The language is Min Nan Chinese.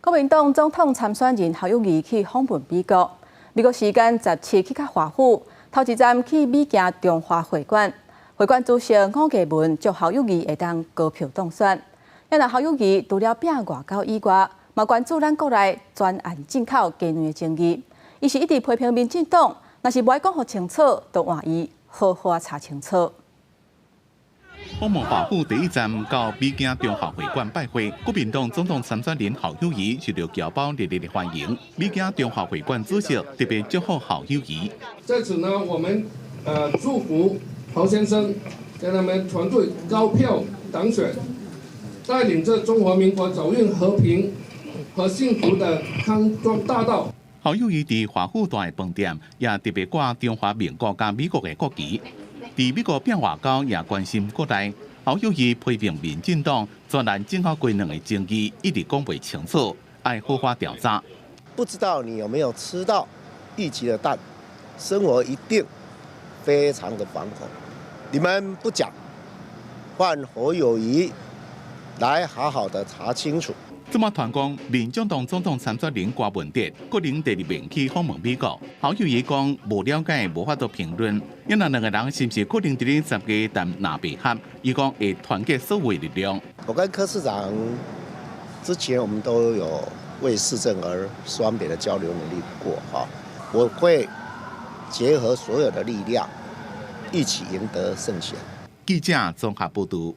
國民黨總統參選人侯友宜去訪問美國，美國時間17去到華府，頭一站去美京中華會館，會館主席吳家文祝侯友宜會當高票當選。若侯友宜除了拼外交以外，嘛關注咱國內專案進口雞卵的爭議。伊是一直批評民進黨，若是無愛講予清楚，就換伊好好查清楚。訪問華府第一站到美京中華會館拜會，國民黨總統參選人侯友宜受到僑胞熱烈的歡迎。美京中華會館主席特別祝福侯友宜。在此呢，我們祝福侯先生跟他們團隊高票當選，帶領着中華民國走運和平和幸福的康莊大道。侯友宜佇華府大飯店也特別掛中華民國佮美國的國旗。佇美國拼外交也關心國內，侯友宜批評民進黨專案進口雞卵的爭議一直講袂清楚，愛好好調查。不知道你有沒有吃到預期的蛋，生活一定非常的惶恐。你們不講，換侯友宜來好好的查清楚。這馬傳講，民進黨總統參選人柯文哲可能第二面去訪問美國。侯友宜講無了解，無法度評論。因為兩個人是毋是可能佇咧10月談藍白合？伊講會團結所有力量。我跟柯市長之前，我們都有為市政而雙邊的交流努力過哈。我會結合所有的力量，一起贏得勝選。記者綜合報道。